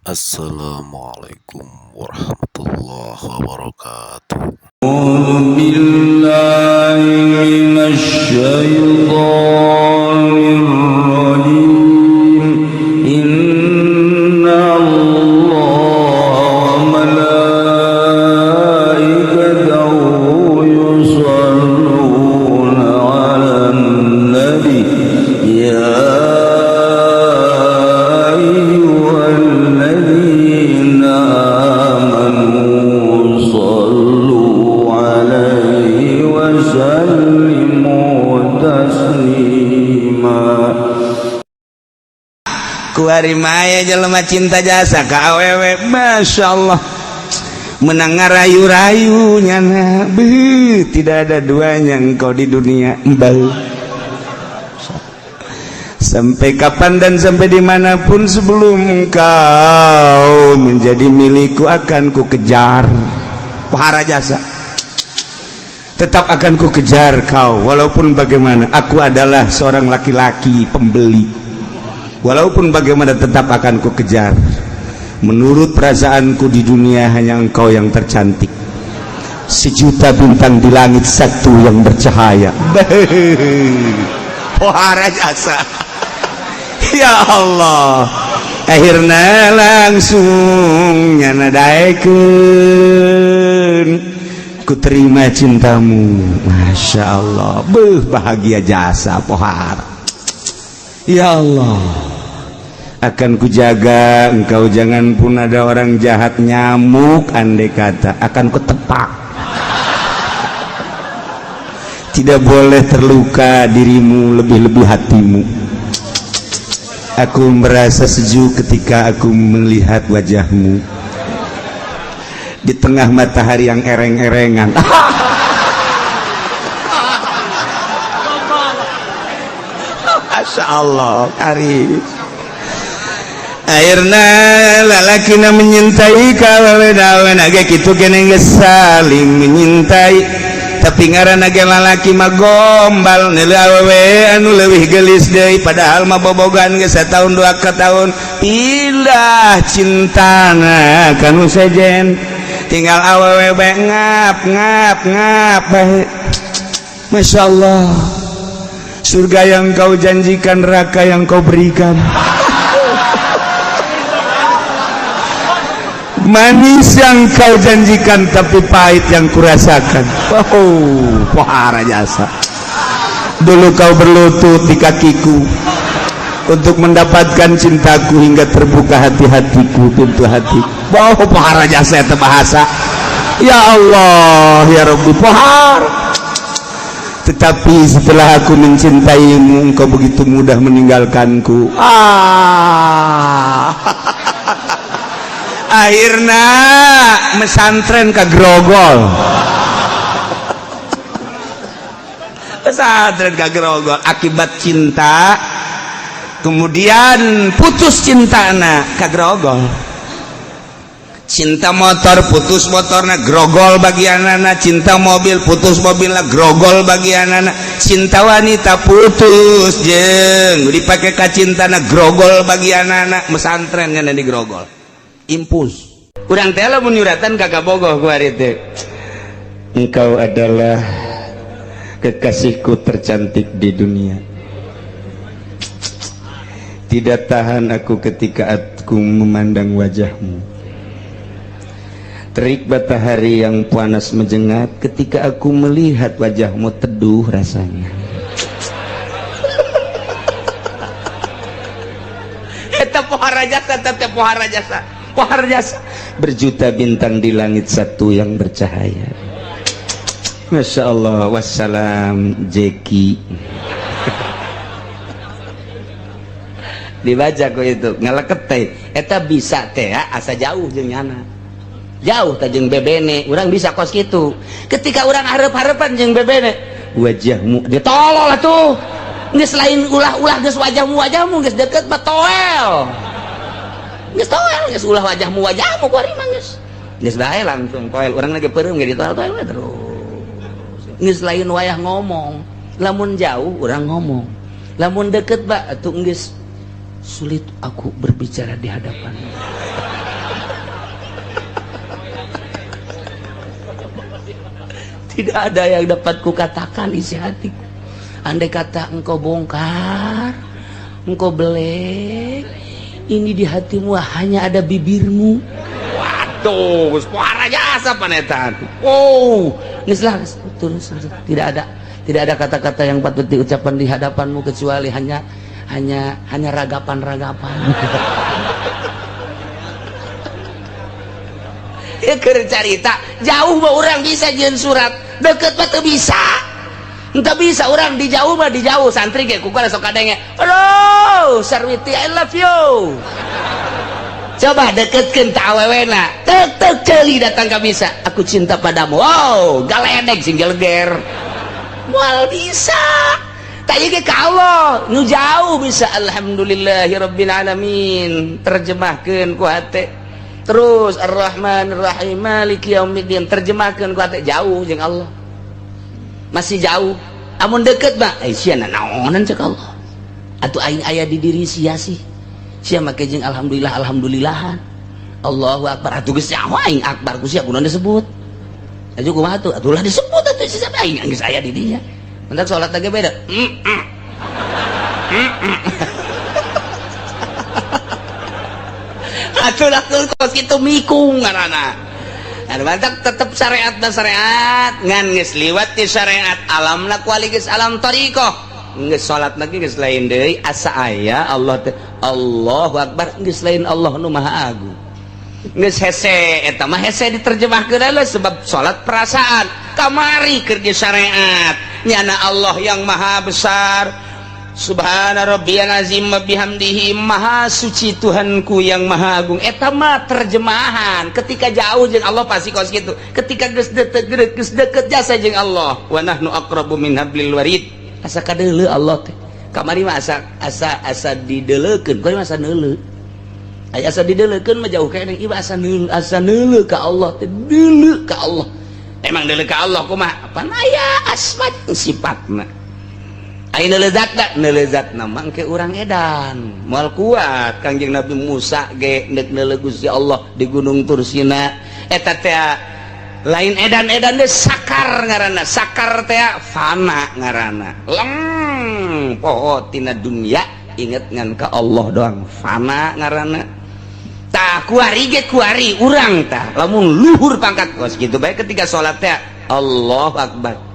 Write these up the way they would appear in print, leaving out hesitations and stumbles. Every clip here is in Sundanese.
Assalamualaikum warahmatullahi wabarakatuh. أعوذ بالله من الشيطان الرجيم. إن الله وملائكته يصلون على النبي يا أيها الذين آمنوا صلوا عليه وسلموا تسليما. Kuari maya jelema cinta jasa ka awewe, Masya Allah, menang ngarayu-rayu nyana. Beuh, tidak ada duanya engkau di dunia. Beuh. Sampai kapan dan sampai dimanapun, sebelum engkau menjadi milikku akan ku kejar. Pohara jasa, tetap akan ku kejar kau walaupun bagaimana. Aku adalah seorang laki-laki pembeli, walaupun bagaimana tetap akan ku kejar. Menurut perasaanku, di dunia hanya engkau yang tercantik. Sejuta bintang di langit, satu yang bercahaya. Pohara jasa, ya Allah. Akhirnya langsung nyana daekeun, ku terima cintamu. Masya Allah. Beuh, bahagia jasa pohara. Ya Allah, akan kujaga engkau, jangan pun ada orang jahat, nyamuk andai kata akan kutepak. Tidak boleh terluka dirimu, lebih-lebih hatimu. Aku merasa sejuk ketika aku melihat wajahmu di tengah matahari yang ereng-erengan. Masya Allah, Karim. Akhirnya lalakina menyintai kawewe ge kitu keneh, geus saling menyintai, tapi ngaranna ge lalaki mah gombal, neuleuh awewe anu leuwih geulis deui, padahal mah bobogan geus satahun dua ka tahun. Pindah cintana kanu sejen, tinggal awewe bae ngap ngap ngap bae. Masya Allah, surga yang kau janjikan, neraka yang kau berikan. Manis yang kau janjikan, tapi pahit yang kurasakan. Wow, pohara jasa. Dulu kau berlutut di kakiku untuk mendapatkan cintaku hingga terbuka hati-hatiku, pintu hati. Wow, pohara jasa itu bahasa. Ya Allah, ya Rabbi, pohara. Tetapi setelah aku mencintaimu, engkau begitu mudah meninggalkanku. Ah. Akhirnya mesantren ke Grogol, pesantren ke Grogol akibat cinta. Kemudian putus cinta anak ke Grogol. Cinta motor, putus motorna, grogol bagian anak. Cinta mobil, putus mobilna, grogol bagian anak. Cinta wanita, putus jeng dipakai ka cintana, grogol bagian anak. Mesantren kan di Grogol, impuls urang teh lamun nyuratan kagak bogoh ku hari teh. Engkau adalah kekasihku tercantik di dunia. Tidak tahan aku ketika aku memandang wajahmu. Terik matahari yang panas menjengat, ketika aku melihat wajahmu teduh rasanya. Eta pohara jasa, eta pohara jasa, pohara jasa. Berjuta bintang di langit, satu yang bercahaya. Masya Allah. Wassalam, Jeki. Dibaca kok itu ngaleket teh. Eta bisa teh asa jauh jeung nyana, jauh teh jeung bebene. Urang bisa kos kitu ketika urang hareup-hareupan jeung bebene, wajahmu ditolol atuh. Geus lain ulah-ulah, geus wajahmu wajahmu, geus deket mah toel, geus toel, geus ulah wajahmu wajahmu. Ku ari mah geus geus bae langsung toel. Urang lagi peureum ge ditoel toel terus. Geus lain wayah ngomong. Lamun jauh urang ngomong, lamun deket ba atuh geus sulit aku berbicara di hadapan. Tidak ada yang dapat kukatakan isi hatiku. Andai kata engkau bongkar, engkau belek, ini di hatimu hanya ada bibirmu. Waduh, suara jasa panetan. Oh, geus lah, terus tidak ada kata-kata yang patut diucapkan di hadapanmu kecuali hanya hanya hanya ragapan-ragapan. Ya keur carita, jauh mah urang bisa jeung surat, deket mah teu bisa. Entah bisa orang di jauh mah, di jauh santri ge ku sok kadenge. Halo, Sarwiti, I love you. Coba deketkeun ta awewena. Tek tek ceuli datang ka bisa. Aku cinta padamu. Wow, galedeg sing geleger. Moal bisa. Tak ieu ge ka Allah, nu jauh bisa alhamdulillahirabbil alamin. Terjemahkeun ku hate. Terus Ar-Rahmanir-Rahim Maliki Yaumiddin, terjemahkeun ku hate, jauh jeung Allah. Masih jauh. Amun deket mah, eh sia naonan cek Allah. Atuh aing aya di diri sia sih. Sia make jeung alhamdulillah alhamdulillahan. Allahu akbar, atuh geus nyaho aing akbar ku sia kunaon disebut. Atuh kumaha atuh? Atuh lah disebut atuh sia aing geus aya di dinya. Mentak salat ge beda. Atuh lah kos kitu mikung ngaranna. Anu mantak tetep syariat dan syariat ngan geus liwat di syariat alamna kuali geus alam thariqah. Geus salat lagi geus lain deui asa aya Allah teh Allahu akbar geus lain Allah nu maha agung. Geus hese eta mah hese diterjemahkeun lah sebab salat perasaan kamari keur di syariat nyana Allah yang maha besar. Subhana rabbiyal azim wa bihamdihi, maha suci Tuhanku yang maha agung. Eta mah terjemahan ketika jauh jeung Allah pasti kos kitu. Ketika geus deket geus deket jasa jeung Allah, wa nahnu aqrabu min hablil warid. Asa kadeuleu Allah teh. Kamari mah asa asa asa dideleukeun, kuari mah asa neuleu. Aya asa dideleukeun mah jauh keneh, ieu asa neuleu, asa neuleu ka Allah teh, deuleu ka Allah. Emang deuleu ka Allah kumaha? Pan aya asma sifatna. Ayo nelezat nelezat nama ke urang edan moal kuat. Kangjeng Nabi Musa ge nek neuleuh Gusti Allah di Gunung Tursina eta teh lain edan-edan deh, sakar ngaranna, sakar teh fana ngaranna, leng poho tina dunia inget ngan ka Allah doang, fana ngaranna. Tah kuari ge kuari urang tah lamun luhur pangkat kos kitu bae ketika salat teh Allahu akbar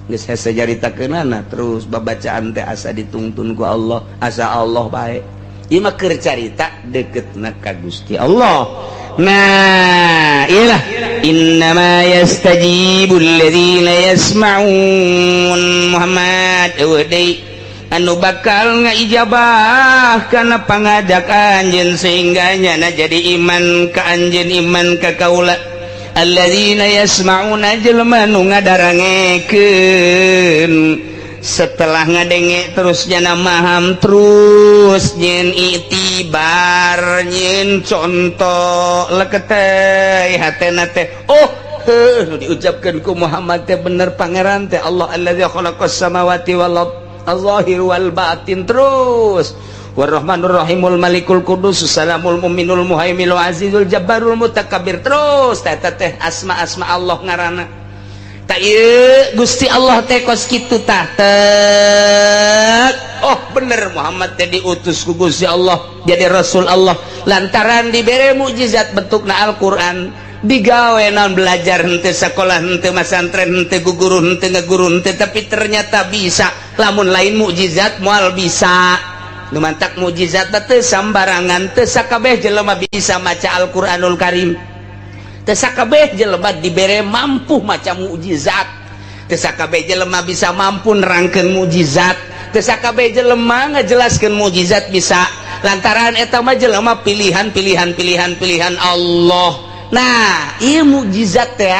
geus hese caritakeunana terus babacaan teh asa ditungtun ku Allah, asa Allah bae. Ieu mah keur carita deketna ka Gusti Allah. Nah, iyalah innama yastajibul ladzina yasma'un. Muhammad eueuh deui anu bakal ngaijabah kana pangajak anjeun sehingga nyana jadi iman ka anjeun, iman ka kaula. Alladzina yasma'una jelema nu ngadarangekeun, setelah ngadenge terus jana maham, terus nyen itibar, nyen contoh leketeh hatena teh, oh heuh nu diucapkeun ku Muhammad teh bener, pangeran teh Allah allazi khalaqas samawati wal ard az-zahir wal batin, terus Warrahmanur Rahimul Malikul Qudus Salamul Muminul Muhaiminul Azizul Jabbarul Mutakabbir, terus teh teh asma-asma Allah ngaranna. Tak ieu Gusti Allah teh kos kitu tah tek. Oh bener Muhammad teh diutus ku Gusti Allah jadi Rasul Allah lantaran dibere mukjizat bentukna Al-Qur'an, digawe naon belajar henteu sekolah henteu masantren henteu guguru henteu ngaguru henteu, tapi ternyata bisa. Lamun lain mukjizat moal bisa. Nu mantak mukjizat teh sambarangan, teu sakabeh jelema bisa maca Al-Qur'anul Karim, teu sakabeh jelema dibere mampu maca mukjizat, teu sakabeh jelema bisa mampu nerangkeun mukjizat, teu sakabeh jelema ngajelaskeun mukjizat bisa, lantaran eta mah jelema pilihan pilihan pilihan pilihan Allah. Nah, ieu mukjizat teh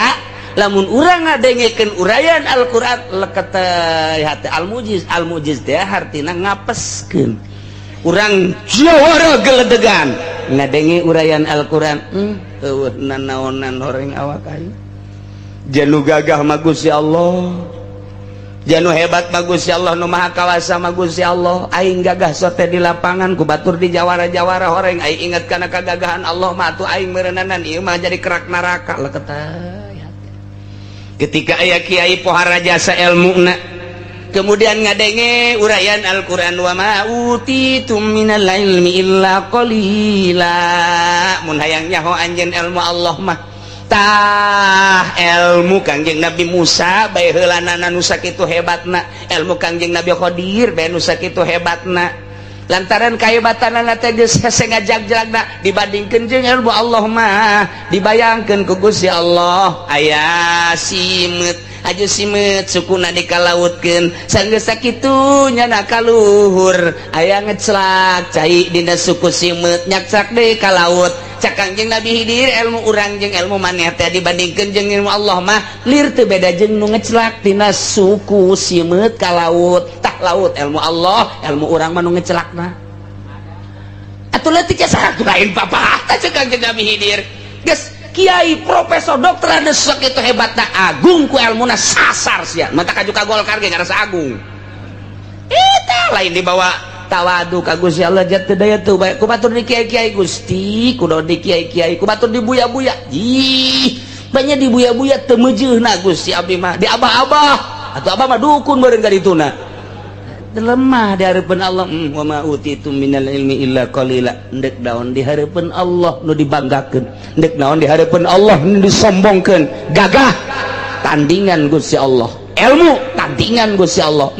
lamun urang ngadengekeun uraian Al-Qur'an leket hate. Al-mujiz, al-mujiz teh hartina ngapeskeun. Urang jawara geledegan ngadenge uraian Al-Qur'an, eueuh nanaonan horeng awak aing, janu gagah mah Gusti Allah, janu hebat mah Gusti Allah, nu maha kawasa mah Gusti Allah. Aing gagah sote di lapangan ku batur di jawara-jawara horeng, aing inget kana kagagahan Allah mah atuh aing meureunana ieu mah jadi kerak neraka leket. Ketika aya kiai pohara jasa ilmuna, kemudian ngadenge uraian Al-Qur'an, wa ma utitum minal ilmi illa qalila. Mun hayang nyaho anjeun ilmu Allah mah, tah ilmu Kangjeng Nabi Musa bae heulanana nu sakitu hebatna, ilmu Kangjeng Nabi Khidir bae nu sakitu hebatna, lantaran kahebatanana teh geus hese ngajag-jagna dibandingkeun jeung ilmu Allah mah. Dibayangkeun ku Gusti Allah aya simeut aja, simeut sukuna dikalautkeun, sanggeus sakitu nyana kaluhur aya ngeclak cai dina suku simeut, nyakcak deui ka laut. Cak Kangjeng Nabi Khidir, ilmu urang jeung ilmu maneh teh dibandingkeun jeung ilmu Allah mah lir teu beda jeung nu ngeclak tina suku simeut ka laut. Tah, laut ilmu Allah, ilmu urang mah nu ngecelakna atuh leutik ya, saha lain papa. Tah, cek Kangjeng Nabi Khidir, geus kiai, profesor, dokter, ada sakitu hebatna, agung ku ilmuna, sasar sia mata kaju ka Golkar ge ngarasa agung. Eta lain dibawa tawadu ka Gusti Allah, jatuh daya tuh bae ku batur di kiai-kiai. Gusti, kudu di kiai-kiai, ku batur di buya-buya. Ih, banyak di buya-buya teu meujeuhna. Gusti, abdi mah di abah-abah atau abah mah dukun meureun ka dituna, lemah di hareupeun Allah. Wa ma utitum minal ilmi illa qalila. Ndek naon di hareupeun Allah nu dibanggakeun? Ndek naon di hareupeun Allah nu disombongkeun? Gagah tandingan Gusti Allah, ilmu tandingan Gusti Allah.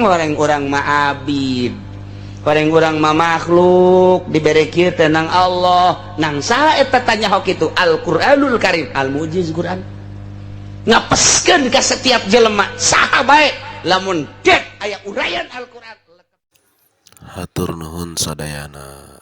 Orang-orang mah abid, orang-orang mah makhluk dibere kieu teh nang Allah, nang saha eta tanya hok itu? Al-Qur'anul Karim, al-mujiz Quran ngapeskeun ka setiap jelema saha bae lamun dek aya uraian Al-Qur'an. Hatur nuhun sadayana.